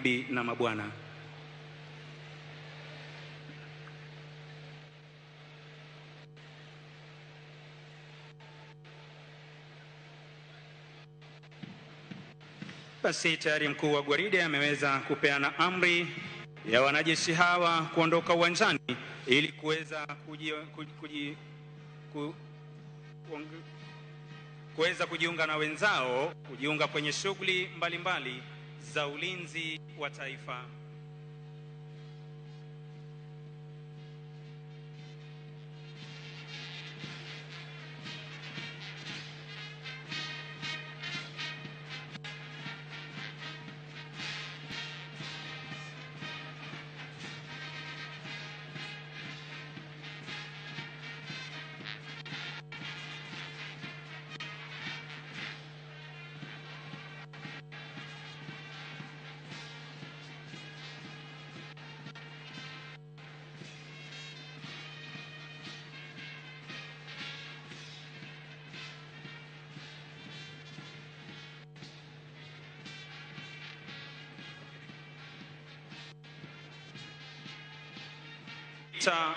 Mabibi na mabwana. Basi tayari mkuu wa gwaride ameweza kupeana amri ya wanajeshi hawa kuondoka uwanjani ili kuweza kujiunga na wenzao, kujiunga kwenye shughuli mbalimbali za ulinzi wa taifa.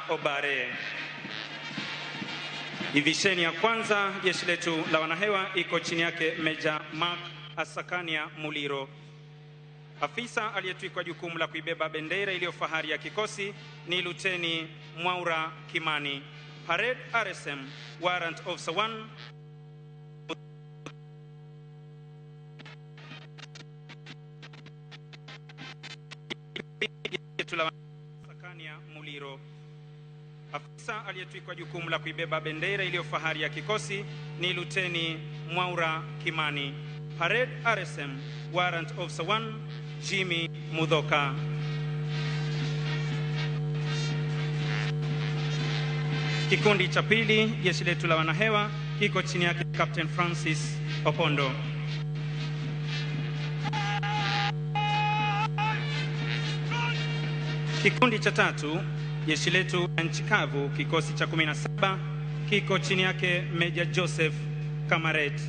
Obare. Divisheni ya kwanza jeshi letu la wanahewa iko chini yake Meja Mark Asakania Muliro. Afisa aliyetwikwa jukumu la kuibeba bendera iliyo fahari ya kikosi ni Luteni Mwaura Kimani. Parade RSM Warrant Officer 1 Asakania Muliro. Afisa aliyetwikwa jukumu la kuibeba bendera iliyo fahari ya kikosi ni Luteni Mwaura Kimani. Parade RSM Warrant Officer 1 Jimmy Mudhoka. Kikundi cha pili jeshi letu la wanahewa kiko chini yake Captain Francis Opondo. Kikundi cha tatu jeshi letu la nchi kavu kikosi cha 17 kiko chini yake Major Joseph Kamaret.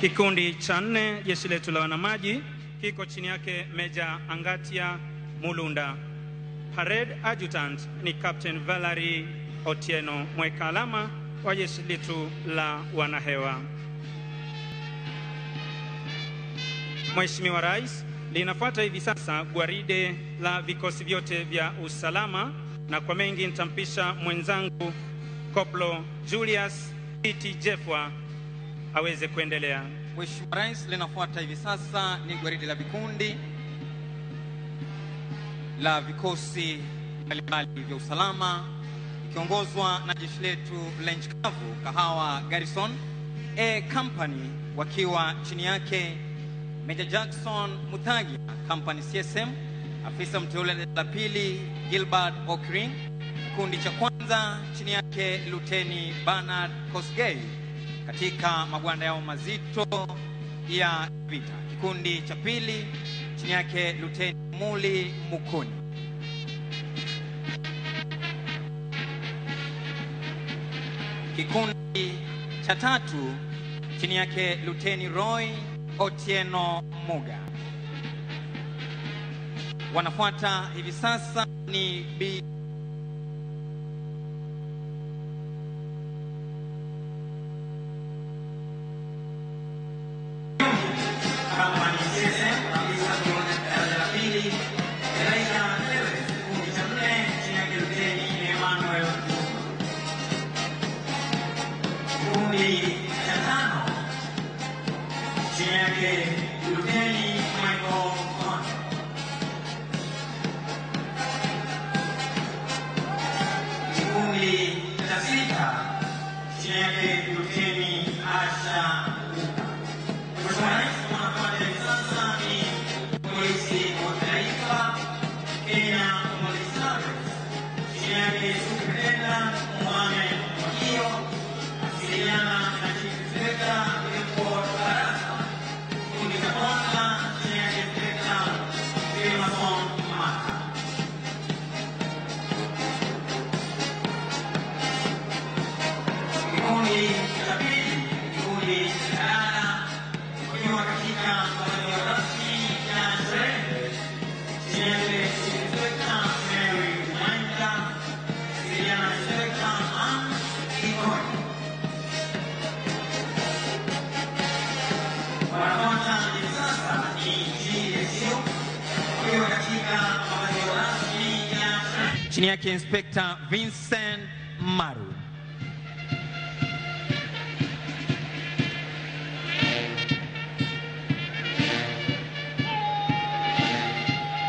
Kikundi cha 4 jeshi letu la wanamaji kiko chini yake Major Angatia Mulunda. Parade Adjutant ni Captain Valerie Otieno, mweka alama wa jeshi letu la wanahewa. Mheshimiwa Rais, linafuata hivi sasa gwaride la vikosi vyote vya usalama, na kwa mengi nitampisha mwenzangu Koplo Julius P.T. Jefwa aweze kuendelea. Mheshimiwa Rais, linafuata hivi sasa ni gwaride la vikundi la vikosi mbalimbali vya usalama ikiongozwa na jeshi letu la nchi kavu Kahawa Garrison A Company, wakiwa chini yake Major Jackson Muthagia Company CSM, afisa mteule la pili Gilbert Okrin, kikundi cha kwanza chini yake Luteni Bernard Kosgei katika magwanda yao mazito ya vita, kikundi cha pili chini yake Luteni Muli Mukuni. Kikundi cha tatu chini yake Luteni Roy Otieno Muga. Wanafuata hivi sasa ni B chini yake Inspector Vincent Maru.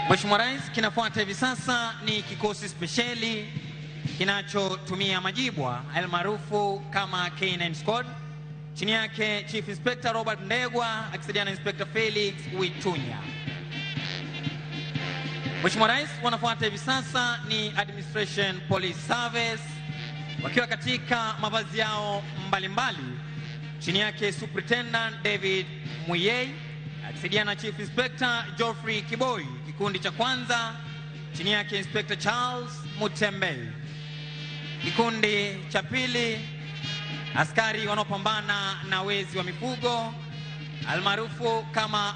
Mheshimiwa Rais, kinafuata hivi sasa ni kikosi spesheli kinachotumia majibwa almaarufu kama K9 Squad, chini yake Chief Inspector Robert Ndegwa akisaidiana na Inspector Felix Witunya. Mheshimiwa Rais, wanafuata hivi sasa ni Administration Police Service wakiwa katika mavazi yao mbalimbali, chini yake Superintendent David Muyei akisaidiana na Chief Inspector Geoffrey Kiboi. Kikundi cha kwanza chini yake Inspector Charles Mutembei. Kikundi cha pili askari wanaopambana na wezi wa mifugo almaarufu kama